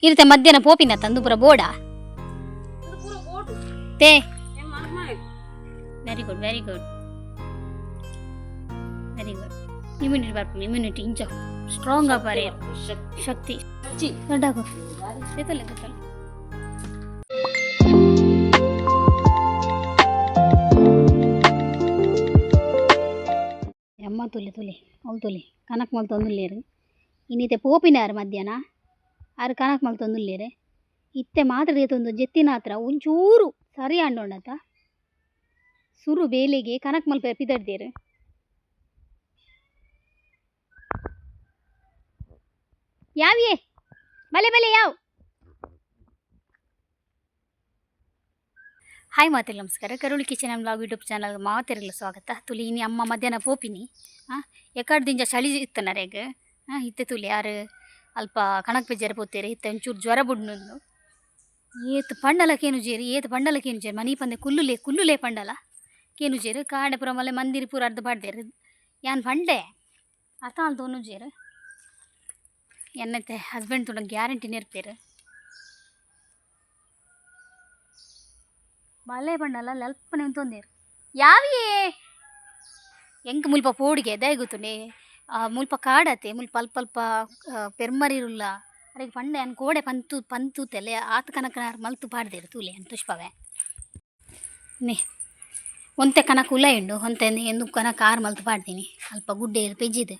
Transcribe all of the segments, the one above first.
ಇರುತ್ತೆ ಮಧ್ಯಾಹ್ನ ಪೋಪಿನ ತಂದು ಪೂರ ಬೋಡ ತೇ. Very good, very good, very good. Immunity ಬರ್ಪುಂಡು, ಇಮ್ಯುನಿಟಿ ಇಂಚ ಸ್ಟ್ರಾಂಗ್ ಆಪಾರೆ. ಶಕ್ತಿ ದೊಡ್ಡಾಗು. ಗೊತ್ತಲ್ಲ, ಗೊತ್ತಲ್ಲ. ಅಮ್ಮ, ತುಲೆ ತುಲೆ, ಅವ್ಲು ತುಲೆ, ಕನಕ್ ಮಲ್ತೊಂದುಲ್ಲೆರ್. ಇನ್ನಿತೆ ಪೋಪಿನಾರ್ ಮಧ್ಯಾಹ್ನ ಆರ್ ಕನಕ್ ಮಲ್ತೊಂದುಲ್ಲೆರ್. ಇತ್ತೆ ಮಾತ್ರ ದೆತೊಂದು ಜೆತ್ತಿನಾತ್ರ ಒಂಚೂರು ಸರಿ ಆಂಡೋಂಡತ. ಸುರು ಬೇಲೆಗೆ ಕನಕ್ ಮಲ್ಪೆ ಪಿದಡ್ದೆರ್. ಯಾವಿಯೇ, ಬಲೆ ಬಲೆ ಯಾವ್. ಹಾಯ್ ಮಾತೆರ್ಲ, ನಮಸ್ಕಾರ. Karuli kitchen and vlog YouTube channel ಮಾತೆರ್ಲ ಸ್ವಾಗತ. ತುಲಿ, ಇನಿ ಅಮ್ಮ ಮಧ್ಯಾಹ್ನ ಪೋಪಿನಿ. ಹಾಂ, ಎಕಾಡ್ ದಿಂಜ ಚಳಿ ಇತ್ತನರೆಗ್. ಹಾಂ, ಇತ್ತೆ ತುಲಿ ಯಾರು ಅಲ್ಪ ಕಣಕ್ ಪೆಜ್ಜರೆ ಪೋತೇರು. ಇತ್ತೆ ಒಂಚೂರು ಜ್ವರ ಬುಡ್ನುಂದು. ಏತ್ ಪಂಡಲ ಕೇನುಜೇರು, ಏತ್ ಪಂಡಲ ಕೇನುಜೇರು. ಮನಿ ಪಂದೆ ಕುಲ್ಲುಲೆ ಕುಲ್ಲುಲೆ ಪಂಡಲ ಕೇನುಜೇರು. ಕಾಂಡೆ ಪೂರ ಮಲ್ಲೆ ಮಂದಿರ ಪೂರ ಅರ್ಧ ಪಾಡ್ದೇರು. ಯಾನ್ ಪಂಡೆ, ಅರ್ಥ ಮಲ್ತೊನುಜೇರು. ಎನ್ನತೆ ಹಸ್ಬೆಂಡ್ ತೂಂಡ ಗ್ಯಾರಂಟಿ ನೆರ್ಪೇರು. ಬಲ್ಲೆ ಪಂಡಲ ಅಲ್ಪನೆ ಉಂತೊಂದೇರು. ಯಾವಿಯೇ, ಎಂಕ್ ಮುಲ್ಪ ಪೋಡಿಗೆ ದಾಯೆ ಗೊತ್ತುಂಡೆ? ಮುಲ್ಪ ಕಾಡತೆ, ಮುಲ್ಪ ಅಲ್ಪ ಅಲ್ಪ ಪೆರ್ಮರಿರುಲ್ಲ. ಅರೆಗ್ ಪಂಡೆ ಯಾನ್ ಕೋಡೆ ಪಂತು ಪಂತೂತೆಲೆ ಆತ್ ಕನಕನಾರ್ ಮಲ್ತು ಪಾಡ್ದೇರು. ತೂಲೆ, ಯಾನ್ ತುಷ್ಪವೆ ನೆ. ಒಂತೆ ಕನಕ್ ಉಲಾಯಿ ಉಂಡು, ಒಂತೆ ಎಂದು ಕನಕ್ ಆರ್ ಮಲ್ತು ಪಾಡ್ದೀನಿ. ಅಲ್ಪ ಗುಡ್ಡೆ ಪೆಜ್ಜಿದೆ.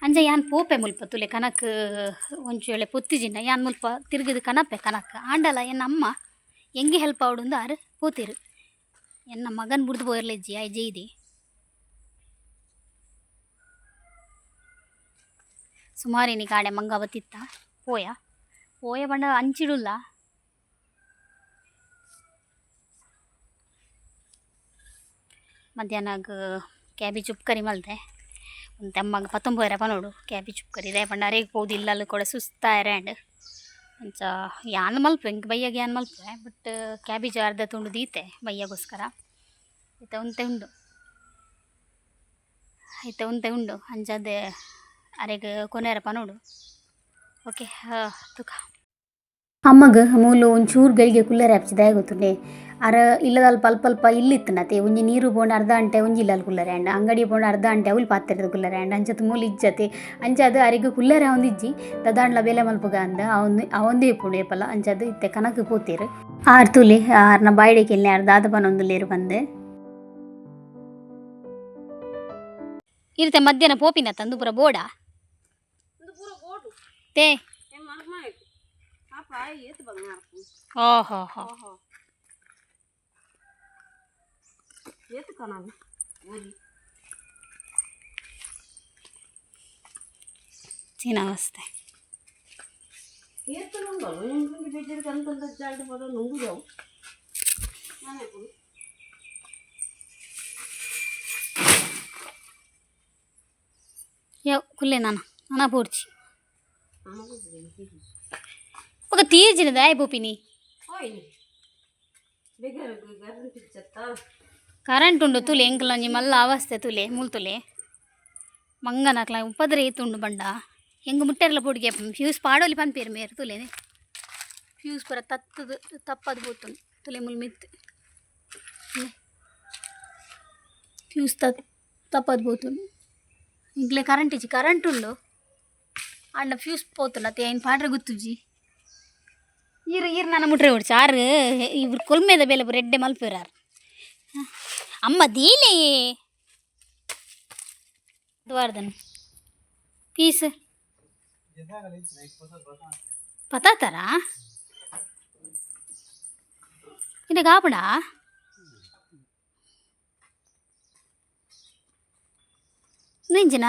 ಅಂಚ ಯಾನ್ ಪೋಪೆ ಮುಲ್ಪ. ತುಲೆ, ಕನಕ್ ಒಂಚಿ ವೇಳೆ ಪೊತ್ತಿಜಿಂಡ ಯಾನ್ ಮುಲ್ಪ ತಿರುಗಿದು ಕನಪೆ ಕನಕ್. ಆಂಡಲ ಎನ್ನ ಅಮ್ಮ ಎಂಗೆ ಹೆಲ್ಪ್ ಆವೊಡುಂದು ಆರ್ ಪೋತೆರು. ಎನ್ನ ಮಗನ್ ಬುಡ್ದು ಪೋಯರ್ಲೆಜ್ಜಿ ಆಯ್ ಜೈದೆ. ಸುಮಾರು ಇನಿ ಕಾಡೆ ಮಂಗ ಬತ್ತಿತ್ತ ಪೋಯ ಪೋಯ ಪಂಡ ಅಂಚಿಡುಲ್ಲ. ಮಧ್ಯಾಹ್ನಗ್ ಕ್ಯಾಬೇಜ್ ಉಪ್ಕರಿ ಮಲ್ತೆ. ಒಂತೆ ಅಮ್ಮಗ್ ಪತ್ತೊಂಬರ ಪನೋಡು ಕ್ಯಾಬೇಜ್ ಉಪ್ಕರಿ ದಾಯೆ ಪಂಡ ಅರೆಗ್ ಪೋದು ಇಲ್ಲಲ್ ಕೂಡ ಸುಸ್ತಾಯರೆ ಆಂಡ್. ಅಂಚ ಯಾನ್ ಮಲ್ಪೆ, ಎಂಕ್ ಬಯ್ಯಗ್ ಯಾನ್ ಮಲ್ಪೆ. ಬಟ್ ಕ್ಯಾಬೇಜ್ ಅರ್ಧ ತುಂಡು ದೀತೆ ಬಯ್ಯಗೋಸ್ಕರ. ಇತ್ತೆ ಒಂತೆ ಉಂಡು, ಇತ್ತೆ ಒಂತೆ ಉಂಡು. ಅಂಚಾದ್ ಅರೆಗ್ ಕೊನೆರ ಪನೋಡು. ಓಕೆ, ತುಕ. ಅಮ್ಮಗ್ ಮೂಲು ಒಂಚೂರು ಗಳಿಗೆ ಕುಲ್ಲರೆ ಆಪುಜಿ. ದಾಯೆ ಗೊತ್ತುಂಡೆ? ಅರ ಇಲ್ಲದಲ್ಪ ಅಲ್ಪ ಅಲ್ಪ ಇಲ್ಲು ಇತ್ತುಂಡತೆ. ಒಂಜಿ ನೀರು ಪೋಂಡ ಅರ್ಧ ಗಂಟೆ ಒಂಜಿ ಇಲ್ಲಲ್ ಕುಲ್ಲರೆ ಆಂಡ್, ಅಂಗಡಿ ಪೋಂಡ ಅರ್ಧ ಗಂಟೆ ಅವ್ಲು ಪಾತೆರ್ದ್ ಕುಲ್ಲರೆ ಆಂಡ್. ಅಂಚತ್ ಮೂಲು ಇಜ್ಜತೆ. ಅಂಚಾದ್ ಅರೆಗ್ ಕುಲ್ಲರೆ ಆವೊಂದಿಜ್ಜಿ. ದಾದಾಂಡ್ಲ ಬೇಲೆ ಮಲ್ಪುಗ ಅಂದ್ ಅವೊಂದು ಅವೊಂದೇ ಇಪ್ಪುಂಡು ಏಪಲ. ಅಂಚಾದ್ ಇತ್ತೆ ಕನಕ್ ಪೋತೆರ್ ಆರ್. ತೂಲೆ, ಆರ್ನ ಬಾಯ್ಡೆ ಕೇನ್ಲೆ, ಆರ್ ದಾದ ಪನೊಂದುಲ್ಲೆರ್ ಪಂದ್. ಇರುತ್ತೆ ಮಧ್ಯಾಹ್ನ ಪೋಪಿನ ತಂದು ಪೂರ ಬೋಡ ತೇ. ಓಹೋ ಹೋ. जी ನಮಸ್ತೆ. ಯಾವ ಕುಲ್ಲೆ ನಾನ ನಾನ ಪೋಡ್ಚಿ. ఒక తీర్చిన ದಾಯ ಪೋಪಿನಿ. ಕರೆಂಟ್ ಉಂಡು. ತುಲೆ, ಎಂಕಲ ಒಂಜಿ ಮಲ್ಲ ಅವಸ್ಥೆ. ತುಲೆ, ಮೂಲು ತುಲೆ, ಮಂಗನಕ್ಲ ಉಪದ್ರ ಏತುಂಡು ಬಂಡ. ಎಂಗ್ ಮುಟ್ಟೆರ್ಲ ಪೋಡಿಗೆ. ಫ್ಯೂಸ್ ಪಾಡೋಲಿ ಪನ್ಪೇರು ಮೇರ್. ತುಲೆ, ಫ್ಯೂಸ್ ಪೂರ ತತ್ತದು ತಪ್ಪದು ಪೋತುಂಡು. ತುಲೆ, ಮುಲ್ ಮಿತ್ತು ಫ್ಯೂಸ್ ತಪ್ಪದು ಪೋತುಂಡು. ಇಂಕ್ಲೆ ಕರೆಂಟ್ ಇಜ್ಜಿ. ಕರೆಂಟ್ ಉಂಡು, ಆಂಡ ಫ್ಯೂಸ್ ಪೋತುಂಡು ಅತ್ತೆ. ಐನ್ ಪಾಡ್ರೆ ಗೊತ್ತುಜ್ಜಿ. ಈರ್ ಈರ್ ನನ್ನ ಮುಟ್ರೆ ಹೊಡ್ಚಿ. ಆರು ಇವ್ರು ಕೊಲ್ಮೆದ ಬೇಲೆ ಪೂರ ಎಡ್ಡೆ ಮಲ್ಪೇರು ಆರು. ಅಮ್ಮ, ದೀಲೆ ದ್ವಾರದನು ಪೀಸ್ ಪತಾತರ ಇನ್ನ ಕಾಪುಂಡಾ? ಇಂಚಿನ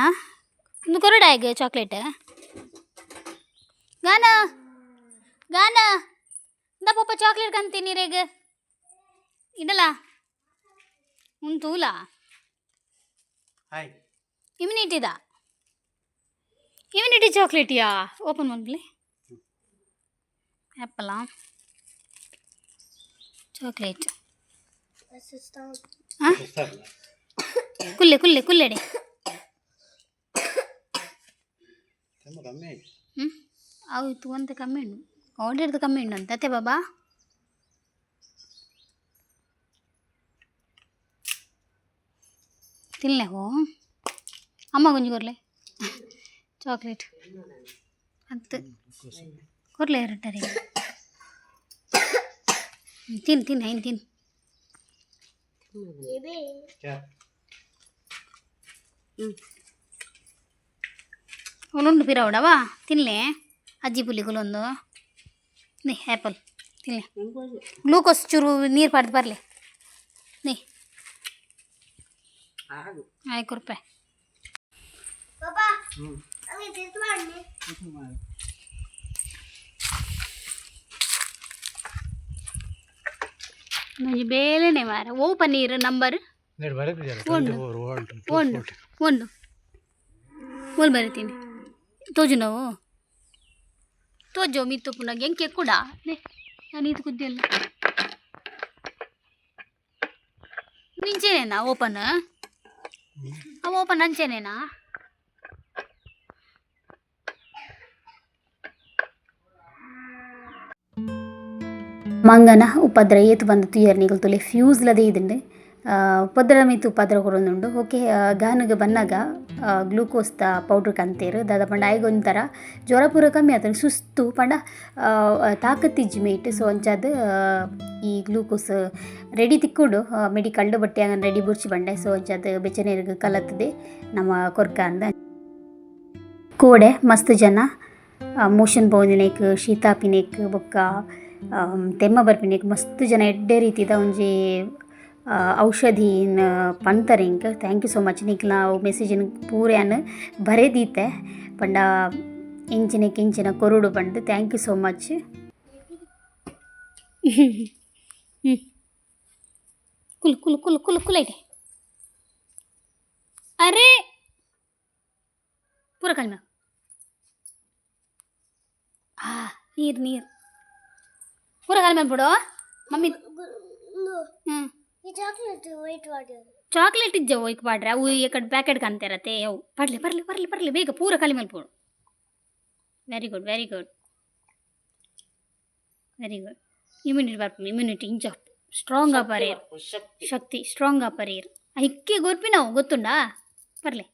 ಇಂದು ಕೊರೊಡಾಯಗ್ ಚಾಕ್ಲೇಟ್. ಗಾನ ಗಾನ ಇಂದ ಪೊಪ್ಪ ಚಾಕ್ಲೇಟ್ ಕಂತೀನಿ ರೇಗ್ ಇದಲ್ಲ ಉಂತೂಲ. ಹಾಯ್. ಇಮ್ಯುನಿಟಿದ, ಇಮ್ಯುನಿಟಿ ಚಾಕ್ಲೇಟಿಯಾ? ಓಪನ್ ಮಲ್ಪಲೆ. ಆ್ಯಪಲಾ ಚಾಕ್ಲೇಟ್. ಹಾಂ, ಕುಲ್ಲೆ ಕುಲ್ಲೆ ಕುಲ್ಲೆಡೆ. ಕಮ್ಮಿ. ಹ್ಞೂ. ಅವು ಇತ್ತು ಒಂತೆ ಕಮ್ಮಿ ಉಂಡು ಆರ್ಡರ್ದು ಕಮ್ಮಿ ಉಂಡು ಅಂತ ಅತ್ತೆ ಬಾಬಾ. ತಿನ್ಲೆ ಹೋ ಅಮ್ಮ ಗುಂಜಿ ಕೊರ್ಲೆ ಚಾಕ್ಲೇಟ್ ಅತ್ತು ಕೊರ್ಲೆ ಎರಟರೆ. ತಿನ್ ತಿನ್ ಐನ್ ತಿನ್. ಉಂಡು ಪಿರವಡವಾ ತಿನ್ಲೆ ಅಜ್ಜಿ ಪುಲಿ ಕುಲೊಂದು ನೇ ಆ್ಯಪಲ್ ತಿನ್ಲೆ. ಗ್ಲೂಕೋಸ್ ಚೂರು ನೀರು ಪಾಡ್ದು ಬರಲಿ ನೇ ಆಯ್ತು ರೂಪಾಯಿ. ಒಂಜಿ ಬೇಲೆನೆ ಮಾರ ಓ ಪನ್ನೀರ್ ನಂಬರ್ ಒಂದು ಒಂದು ಒಂದು ಓಲ್ ಬರೀತೀನಿ ತೋಜು ನಾವು ತೋಜೋ ಮಿತ್ತು ಪುನಗ ಎಂಕೆ ಕೂಡ ನೇ ನಾನು ಇದು ಕುದ್ದಿಲ್ಲ ನಿಂಚೇನೇನಾ ಓಪನ್ ಅವು ಓಪನ್ ಅಂಚೇನೇನಾ. ಮಂಗನ ಉಪದ್ರ ಏತು ಬಂದು ತುಯರ್ ನಿಗಲ್ ತುಲೆ ಫ್ಯೂಸ್ ಲದೇ ಇದುಂಡು ಉಪದ್ರ ಮಿತ್ತು ಉಪದ್ರ ಕೊರೊಂದುಂಡು. ಓಕೆ ಗಾನಗ ಬನ್ನಗ ಗ್ಲೂಕೋಸ್ದ ಪೌಡ್ರ್ ಕಂತೇರು ದಾದ ಪಂಡ ಆಯ್ಗ್ ಒಂಥರ ಜ್ವರ ಪೂರ ಕಮ್ಮಿ ಆತಂಡ್ ಸುಸ್ತು ಪಂಡ ತಾಕತ್ತಿಜ್ಜಿ ಮೇಟ್. ಸೊ ಅಂಚಾದ್ ಈ ಗ್ಲೂಕೋಸ್ ರೆಡಿ ತಿಕ್ಕೊಡು ಮೆಡಿಕಲ್ಡ್ ಬಟ್ಟೆ ಅಂಗನ್ ರೆಡಿ ಬುರ್ಚಿ ಬಂಡೆ. ಸೊ ಅಂಚಾದ್ ಬೆಚ್ಚನೇರಿಗೆ ಕಲತ್ತದೆ ನಮ್ಮ ಕೊರ್ಕ ಅಂದ ಕೋಡೆ ಮಸ್ತ್ ಜನ ಮೋಷನ್ ಪೋಂದಿನೇಕ್ ಶೀತಾಪಿನೇಕ್ ಬೊಕ್ಕ ತೆಮ್ಮ ಬರ್ಪಿನೇಕ್ ಮಸ್ತ್ ಜನ ಎಡ್ಡೆ ರೀತಿದ ಒಂಜಿ ಔಷಧಿನ್ ಪಂತರೆ ಇಂಕ್. Thank you so much ನಿಕ್ಲ ಮೆಸೇಜನ್ ಪೂರ್ಯಾನ್ ಬರೆದೀತೆ ಪಂಡ ಇಂಚಿನ ಕಿಂಚಿನ ಕೊರುಡು ಪಂಡ್. Thank you so much. ಕುಲ್ ಕುಲ್ ಕುಲ್ ಕುಲ್ ಕುಲೈಟೆ ಅರೆ ಪೂರ ಕಲ್ಮ ಆ ನೀರು ನೀರು ಪೂರ ಕಲ್ಮ ಬಿಡು ಮಮ್ಮಿ. ಹ್ಞೂ ಚಾಕ್ಲೇಟ್ ಇಜ್ಜವು ಇಕ್ ಪಾಡ್ರೆ ಅವು ಈ ಕಡೆ ಪ್ಯಾಕೆಟ್ ಕಂತಿರತ್ತೆ ಅವು ಪಡ್ಲಿ ಪರ್ಲಿ ಪರ್ಲಿ ಪರ್ಲಿ ಬೇಗ ಪೂರ ಖಾಲಿ ಮಲ್ಪೋಡು. Very good very good very good. Immunity ಬರ್ಪುಂಡು immunity ಇಂಚ ಸ್ಟ್ರಾಂಗ್ ಆಪರೇರ್ ಶಕ್ತಿ ಸ್ಟ್ರಾಂಗ್ ಆಪರೇರ್ ಐಕ್ಕೆ ಗೊರ್ಪಿನವು ಗೊತ್ತುಂಡಾ ಪರ್ಲೆ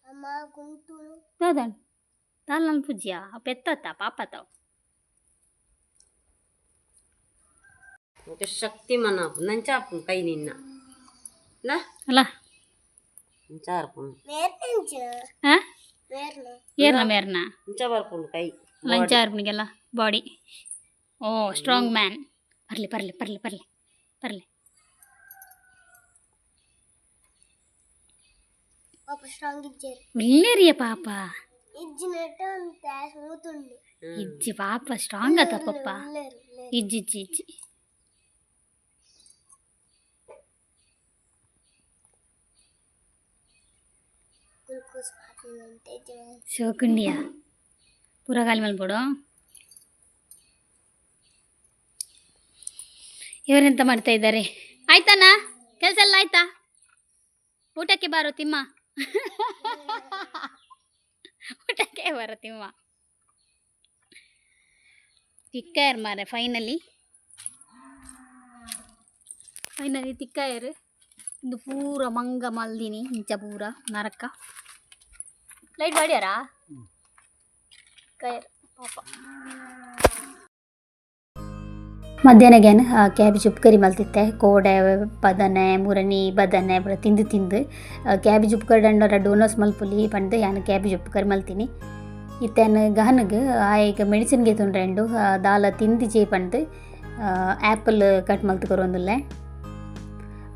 ದಾದಾಂಡ್ ದಾಲ್ ನನ್ ಪೂಜ್ಯ ಪೆತ್ತತ್ತ ಪಾಪತಾವು ಶಕ್ತಿ ಮನ ನಂಚಾಪು ಕೈ ನಿನ್ನ ಅಲ್ಲ ಏರ್ನ ಮೇರ್ನ ಬರ್ಪುಂಡು ಕೈ ಲಂಚ ಆರ್ಪುಣಿಗೆಲ್ಲ ಬಾಡಿ. Oh strong man. ಪರ್ಲಿ ಪರ್ಲಿ ಪರ್ಲಿ ಪರ್ಲಿ ಪರ್ಲಿ ಉಲ್ಲೇರಿಯ ಪಾಪ ಇಜ್ಜಿ ಪಾಪ ಸ್ಟ್ರಾಂಗ್ ಆತ ಪಪ್ಪ ಇಜ್ಜಿ ಇಜ್ಜಿ ಇಜ್ಜಿ. ಶೋಕುಂಡಿಯಾ ಪೂರ ಖಾಲಿ ಮಲ್ಪೊಡು. ಇವರೆಂತ ಮಾಡ್ತಾ ಇದ್ದಾರೆ? ಆಯ್ತಾನ ಕೆಲಸ ಎಲ್ಲ ಆಯ್ತಾ? ಊಟಕ್ಕೆ ಬಾರೋ ತಿಮ್ಮ, ಊಟಕ್ಕೆ ಬಾರೋ ತಿಮ್ಮ. ತಿಕ್ಕಾಯರ್ ಮಾರೆ ಫೈನಲಿ ಫೈನಲಿ ತಿಕ್ಕಾಯರ್. ಇಂದು ಪೂರ ಮಂಗ ಮಲ್ದಿನಿ ಇಂಚ ಪೂರ ನರಕ ಲೈಟ್ ಮಾಡ್ಯಾರಾ ತಿಕ್ಕಾಯರ್ ಪಾಪ. ಮಧ್ಯಾಹ್ನಗೇನು ಕ್ಯಾಬೇಜ್ ಉಪ್ಕರಿ ಮಲ್ತಿತ್ತೆ ಕೋಡೆ ಬದನೆ ಮುರಣಿ ಬದನೆ ಪೂರ ತಿಂದು ತಿಂದು ಕ್ಯಾಬೇಜ್ ಉಪ್ಕರಿ ಅಂಡ ಡೋನಸ್ ಮಲ್ಪುಲಿ ಪಂದ್ ಯಾನ್ ಕ್ಯಾಬೇಜ್ ಉಪ್ಕರಿ ಮಲ್ತೀನಿ. ಇತ್ತೆನ್ ಗಹನಗ್ ಆಯೆಗ್ ಮೆಡಿಸಿನ್ ಗೆತೊಂಡ್ರೆಂಡು ದಾಲ ತಿಂದಿಜೆ ಪಂದ್ ಆ್ಯಪಲ್ ಕಟ್ ಮಲ್ತ್ ಕೊರೊಂದುಲ್ಲೆ.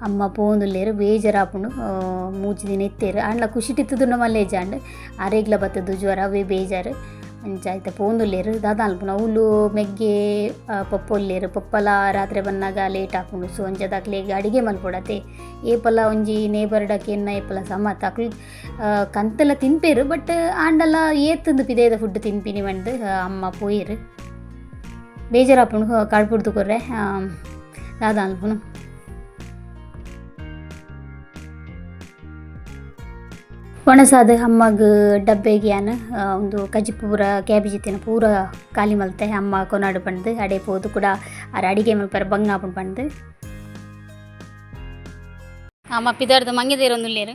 ಅಮ್ಮ ಪೋವೊಂದುಲ್ಲೆರ್ ಬೇಜಾರಾಪುಂಡು ಮೂಜಿ ದಿನ ಇತ್ತೆರ್ ಆಂಡಲ ಖುಷಿಟ್ ಇತ್ತುದುಂಡ ಮಲ್ಲೆ ಇಜ್ಜಾಂಡ್ ಅರೆಗ್ಲ ಬತ್ತುದು ಜ್ವರ ಅವೇ ಬೇಜಾರು ಅಂಚ ಇತ್ತೆ ಪೋವೊಂದುಲ್ಲೆರ್ ದಾದ ಮಲ್ಪುನ ಅವ್ಲು ಮೆಗ್ಗೆ ಪಪ್ಪ ಉಲ್ಲೆರ್ ಪಪ್ಪಲ ರಾತ್ರೆ ಬನ್ನಗ ಲೇಟ್ ಆಪುಂಡು. ಸೊ ಅಂಚ ಅಕ್ಲೆಗ್ ಅಡಿಗೆ ಮಲ್ಪೊಡತೆ ಏಪಲ ಒಂಜಿ ನೇಬರ್ಡ ಕೇನ್ನ ಏಪಲ ಸಮತ ಅಕ್ಲು ಕಂತೆಲ ತಿನ್ಪೆರ್ ಬಟ್ ಆಂಡಲ ಏತುಂದು ಪಿದಯ್ದ ಫುಡ್ ತಿನ್ಪಿನಿ ಪಂದ್ ಅಮ್ಮ ಪೋಯೆರ್ ಬೇಜಾರಾಪುಂಡು ಕಡ್ಪುಡ್ದು ಕೊರ್ರೆ ದಾದ ಮಲ್ಪುನು. ಒಣಸಾದ ಅಮ್ಮಗ್ ಡಬ್ಬೆಗೆ ಯಾನ್ ಒಂದು ಕಜಿಪು ಪೂರ ಕ್ಯಾಬೇಜ್ ಇತ್ತಿನ ಪೂರ ಖಾಲಿ ಮಲ್ತೆ. ಅಮ್ಮ ಕೊನಾಡು ಪಂಡ್ದು ಅಡೆ ಪೋದು ಕೂಡ ಆರ್ ಅಡಿಗೆ ಮಲ್ಪರ ಬಂಗ ಆಪುಂಡು ಪಂಡ್ದು. ಅಮ್ಮ ಪಿದಾರ್ದ ಮಂಗೆದೇರೊಂದುಲ್ಲೇರು.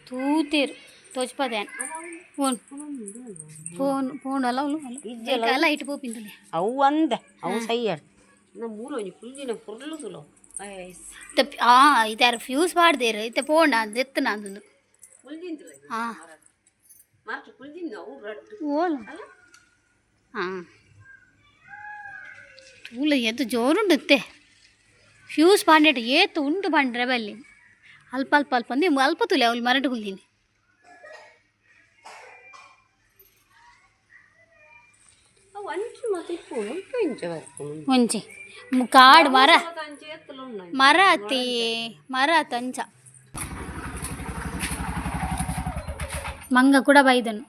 ತೂತೇರು ತೋಚ್ಪದೆ ಫೋನ್ ಫೋನ್ ಫೋನ್ ಅಲ್ಲ ಅವಳು ಅಲ್ಲ ಇಟ್ಟು ಪೋಪಿಂತಲೆ. ಅವು ಅಂದ ಅವು ಸೈಯರ್ ನಮ್ಮ ಮೂಲ ಒಂಜಿ ಕುಲ್ಜಿನ ಪೊರ್ಲು ತುಲೋ. ಆ ಇದಾರ ಫ್ಯೂಸ್ ಪಾಡ್ದೇರು ಇತ್ತೆ ಪೋಂಡ ದೆತ್ತನ ಅಂದೊಂದು. ಕುಲ್ಜಿಂತಲ. ಹಾಂ. ಮಾರ್ಚ್ ಕುಲ್ಜಿನ ಅವು ರಡ್ಡು. ಓಲ ಹಾಂ ತೂಲ ಎದ್ದು ಜೋರುಂಡು ಇತ್ತೆ ಫ್ಯೂಸ್ ಪಾಂಡೇಟ್ ಏತು ಉಂಡು ಪಂಡ್ರೆ ಬಲ್ಲಿ ಅಲ್ಪ ಅಲ್ಪ ಅಲ್ಪ ಅಂದು ಅಲ್ಪ ತುಲೆ ಅವಳು ಮರಟು ಕುಲ್ದೀನಿ. ಅವು ಅಂಚು ಮತ್ತೆ ಇಪ್ಪು ಮುಲ್ಪ ಇಂಚ ಬರ್ಪುಂಡು. ಒಂಜಿ ಕಾಡು ಮರ. ಅಂಚೆ ಎತ್ತಲ ಉಂಡು. ಮರ ಅತ್ತಿ ಮರ ಅತ್ತ ಅಂಚ ಮಂಗ ಕೂಡ ಬೈದನು.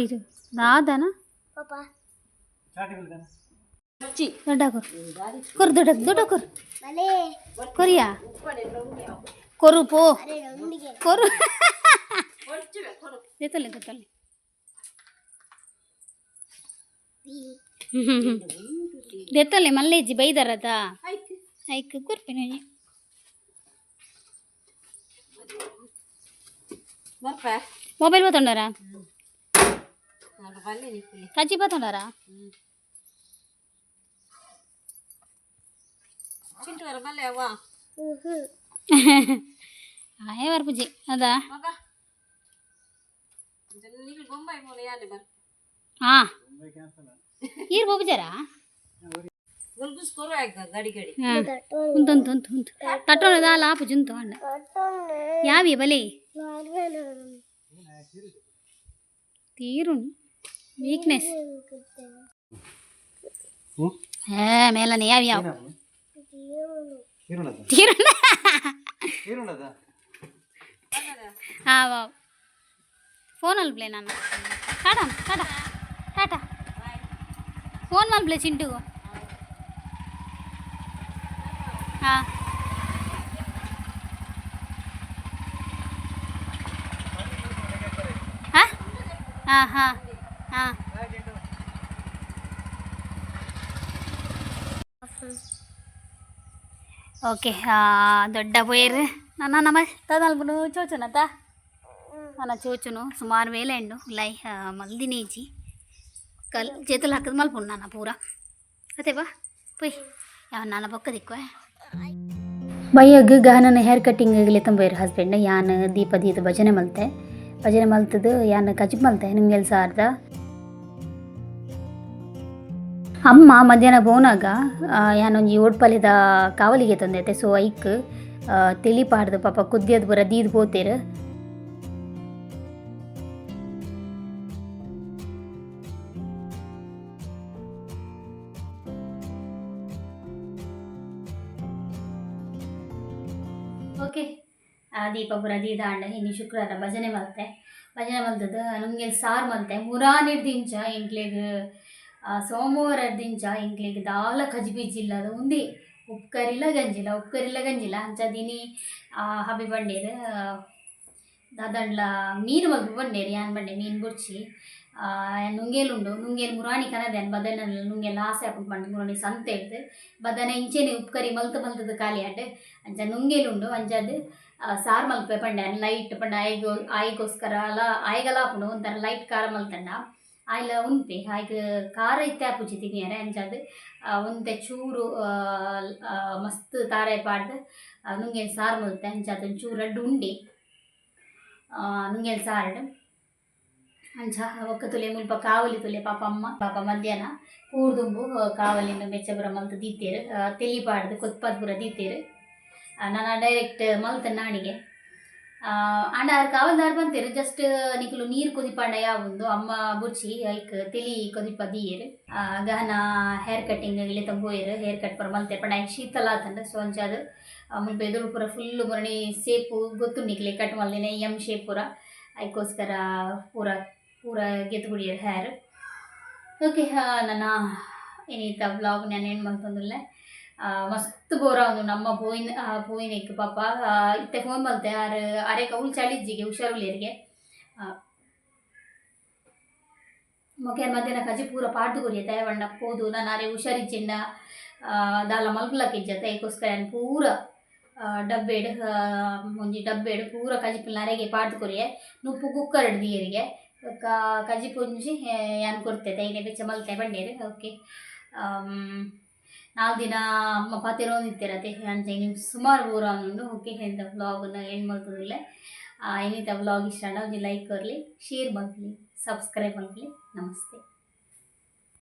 ಇದು ದಾದನ ದೊಡ್ಡ ಕೊರು ಕೊರು ದೊಡ್ಡ ದೊಡ್ಡ ಕೊರು ಕೊರಿಯಾ ಕೊರು ಪೋ ಕೊರು ದೆತ್ತಲೆ ದೆತ್ತಲೆ ದೆತ್ತಲೆ ಮಲ್ಲೇಜಿ ಬೈದಾರದ ಐಕ್ ಕೊರ್ಪಿನ. ಬರ್ಪ. ಮೊಬೈಲ್ ಬತ್ತೊಂಡಾರ. ನಾನು ಬಲ್ಲೆ ನಿಪ್ಪುಲಿ. ಕಜ್ಜಿ ಬತ್ತೊಂಡಾರ. ಚಿಂಟು ವರ ಬಲ್ಲೆ ಅವ್ವ. ಆಯೇ ಬರ್ಪುಜಿ ಅದಾ. ಮಗ ನೀವು ಬೊಂಬಾಯಿ ಮೂಲ ಯಾನೆ ಬರ್. ಹಾಂ ಈರ್ ಬೋಬುಜಾರಾ. ಗುಲ್ಗುಸ್ ಕೊರು ಆಯ್ಕ ಗಡಿ ಗಡಿ. ಉಂಟು ಉಂಟು ಉಂಟು ಉಂಟು ತಟ್ಟೋಣ ದಾಲ ಆಪುಜಿ ಉಂಟು ಅಣ್ಣ ಯಾವಿ ಬಲೆ ತೀರುಂಡು ವೀಕ್ನೆಸ್ ಏ ಮೇಲನೆ ಯಾವಿ ಯಾವ ತೀರುಂಡ. ಹಾಂ ವಾವ್ ಫೋನ್ ಅಲ್ಪ್ಲೆ ನಾನು ಟಾಟಾ ಟಾಟಾ ಟಾಟಾ ಫೋನ್ ಮಲ್ಪ್ಲೆ ಚಿಂಟುಗು ಹಾಂ ಹಾಂ ಹಾಂ ಹಾಂ ಹಾಂ ಓಕೆ ದೊಡ್ಡ ಪೋಯರ್ ನನ್ನ ನಮ್ಮ ತದಲ್ಪುನು ಚೋಚುನತ ನನ್ನ ಚೋಚುನು ಸುಮಾರು ವೇಲೆ ಉಂಡು ಲೈ ಮಲ್ದಿನೇಜಿ ಕಲ್ చేతులు ಹಾಕದ್ ಮಲ್ಪುಂಡು ನಾನು ಪೂರ ಅದೇ ಬಾ ಪೊಯ್ ಯಾವ ನಾನು ಬೊಕ್ಕ ದಿಕ್ಕು. ಬಯ್ಯಗ್ ಗಹನನ ಹೇರ್ ಕಟ್ಟಿಂಗ್ ಲೆತ್ತೊಂಬೆರ್ ಹಸ್ಬೆಂಡ್. ಯಾನ್ ದೀಪ ದೀದ ಭಜನೆ ಮಲ್ತೆ. ಭಜನೆ ಮಲ್ತದು ಯಾನ್ ಕಜಿಪ್ ಮಲ್ತೆ ನಿಂಗೆಲ್ ಸಾರ್ದ. ಅಮ್ಮ ಮಧ್ಯಾಹ್ನ ಪೋನಾಗ ಯಾನೊಂಜಿ ಓಡ್ಪಲಿದ ಕಾವಲಿಗೆ ತಂದೈತೆ. ಸೊ ಐಕ್ ತೆಲಿ ಪಾಡ್ದು ಪಾಪ ಕುದ್ಯದ್ ಪೂರ ದೀದ್ ಪೋತೆರ್. ಓಕೆ ದೀಪ ಪೂರ ದೀದಾಂಡ. ಇನಿ ಶುಕ್ರವಾರ ಭಜನೆ ಮಲ್ತೆ. ಭಜನೆ ಮಲ್ತದ್ದು ನುಂಗೆಲ್ ಸಾರು ಮಲ್ತೆ. ಮುರಾನಿಡ್ದಿಂಚ ಎಂಕ್ಲೆಗ್ ಸೋಮವಾರ ದಿಂಚ ಎಂಕ್ಲೆಗ್ ದಾಲ ಕಜಿಬಿಜಿ ಇಲ್ಲದ ಉಂದೇ ಉಪ್ಕರಿಲ ಗಂಜಿಲ ಉಪ್ಕರಿಲ ಗಂಜಿಲ ಅಂಚ ದಿನಿ ಹಬಿ ಬಂಡೇರು ದಾದಂಡ್ಲ ಮೀನು ಮಲ್ಪು ಬಂಡೇರು. ಯಾನ್ ಬಂಡೆ ಮೀನು ಬುಡ್ಚಿ ನುಂಗೇಲು ಉಂಡು. ನುಂಗೇಲು ಮುರಾಣಿ ಕನದೆ ಬದನೆ ನುಂಗೇಲು ಆಸೆ ಆಪುಂಡು ಪಂಡ ಮುರಾಣಿ ಸಂತೆ ಇಡ್ದು ಬದನೆ ಇಂಚೆನೆ ಉಪ್ಕರಿ ಮಲ್ತು ಮಲ್ತದ ಖಾಲಿ ಆಂಡ್. ಅಂಚ ನುಂಗೇಲು ಉಂಡು. ಅಂಚಾದ್ ಸಾರು ಮಲ್ಪೆ ಪಂಡೆ ಲೈಟ್ ಪಂಡ ಆಯ್ಗೋ ಆಯ್ಗೋಸ್ಕರ ಅಲ ಆಯ್ಗಲ ಆಪುಂಡು ಒಂಥರ ಲೈಟ್ ಖಾರ ಮಲ್ತಂಡ ಆಯ್ಲ ಉನ್ಪೆ. ಆಯ್ಗ್ ಖಾರ ಇತ್ತೆ ಆಪುಜಿ ತಿನಿಯರೆ. ಅಂಚಾದ್ ಒಂತೆ ಚೂರು ಮಸ್ತ್ ತಾರಾಯಿ ಪಾಡ್ದ್ ನುಂಗೇಲು ಸಾರು ಮಲ್ತೆ. ಅಂಚಾದ್ ಒಂಚೂರು ರಡ್ಡ್ ಉಂಡೆ ನುಂಗೇಲು ಸಾರ್ಡ್. ಅಂಚ ಬೊಕ್ಕ ತುಲೆ ಮುಲ್ಪ ಕಾವಲಿ ತುಲೆ ಪಾಪ ಅಮ್ಮ ಪಾಪ ಮಧ್ಯಾಹ್ನ ಪೂರ್ದುಂಬು ಕಾವಲಿನ ಬೆಚ್ಚ ಪೂರ ಮಲ್ತ್ ದೀತೆರ್ ತೆಲಿ ಪಾಡ್ದ್ ಕೊತ್ಪದ್ ಪೂರ ದೀತೆರ್. ನನ ಡೈರೆಕ್ಟ್ ಮಲ್ತ ನಾಣಿಗೆ ಆಂಡ ಆರ್ ಕಾವಲ್ದಾರ್ ಪಂತೆರ್ ಜಸ್ಟ್ ನಿಕುಲು ನೀರು ಕೊದಿಪಾಂಡ ಯಾವುಂದು ಅಮ್ಮ ಬುಡ್ಚಿ ಐಕ್ ತೆಲಿ ಕೊದಿಪ ದೀಯೆರ್. ಗಹನ ಹೇರ್ ಕಟ್ಟಿಂಗ್ ಲೆತ್ತೊಂದು ಪೋಯೆರ್. ಹೇರ್ ಕಟ್ ಪೂರ ಮಲ್ತೆರ್ ಪಂಡ ಐಕ್ ಶೀತಲ ಆತುಂಡು. ಸೊ ಅಂಚಾದ್ ಮುಲ್ಪ ಎದುರು ಪೂರ ಫುಲ್ ಮುರಣಿ ಸೇಪು ಗೊತ್ತುಂಡು ನಿಕ್ಲೆ ಕಟ್ ಮಲ್ದಿನ ಎಮ್ ಶೇಪ್ ಪೂರ ಐಕೋಸ್ಕರ ಪೂರ ಪೂರ ಗೆತ್ ಬುಡಿಯೆರ್ ಹೇರ್. ಓಕೆ, ನನ ಇನಿತ ವ್ಲಾಗ್ ನಾನು ಏನು ಮಲ್ತೊಂದುಲ್ಲೆ. ಮಸ್ತ್ ಬೋರ್ ಆವೊಂದುಂಡು ನಮ್ಮ ಪೋಯಿನ ಪೋಯಿನೆಕ್ ಪಾಪ. ಇತ್ತೆ ಫೋನ್ ಮಲ್ತೆ ಆರ್, ಅರೆಗ್ ಅವ್ಲು ಚಳಿಜ್ಜಿಗೆ, ಹುಷಾರುಲ್ಲೆರ್ಗೆ. ಬೊಕ ಯಾನ್ ಮಧ್ಯಾಹ್ನ ಕಜಿ ಪೂರ ಪಾಡ್ದ್ ಕೊರಿಯೆ ದಾಯೆ ಪೋದು ನನ ಅರೆಗ್ ಹುಷಾರಿಜ್ಜಿಂಡ ದಾಲ ಮಲ್ಪುಲಕ ಇಜ್ಜತ್ತ. ಐಕೋಸ್ಕರ ಯಾನ್ ಪೂರ ಡಬ್ಬೆಡ್ ಒಂಜಿ ಡಬ್ಬೆಡ್ ಪೂರ ಕಜಿಪುಲ್ನ ಅರೆಗೆ ಪಾಡ್ದ್ ಕೊರಿಯೆ. ನುಪ್ಪು ಕುಕ್ಕರ್ ದೀಯೆರಿಗೆ. ಬೊಕ ಕಜಿಪು ಒಂಜಿ ಯಾನ್ ಕೊರ್ತೆ, ಐನೆ ಬೆಚ್ಚ ಮಲ್ತೆ ಪಂಡೆರ್. ಓಕೆ, 4 ದಿನ ಅಮ್ಮ ಪಾತೆರೊಂದಿತ್ತೆರ್ ಅತೆ. ಅಂಚ ಇನಿ ಸುಮಾರು ಬೋರ್ ಆವೊಂದುಂಡು. ಓಕೆ, ಇಂತ ವ್ಲಾಗ್ನ ಎಂಡ್ ಮಲ್ತೊಂದುಲ್ಲೆ. ಇನಿತ ವ್ಲಾಗ್ ಇಷ್ಟ ಆಂಡ ಒಂಜಿ ಲೈಕ್ ಕೊರ್ಲೆ, ಶೇರ್ ಮಲ್ಪುಲೆ, ಸಬ್ಸ್ಕ್ರೈಬ್ ಮಲ್ಪುಲೆ. ನಮಸ್ತೆ.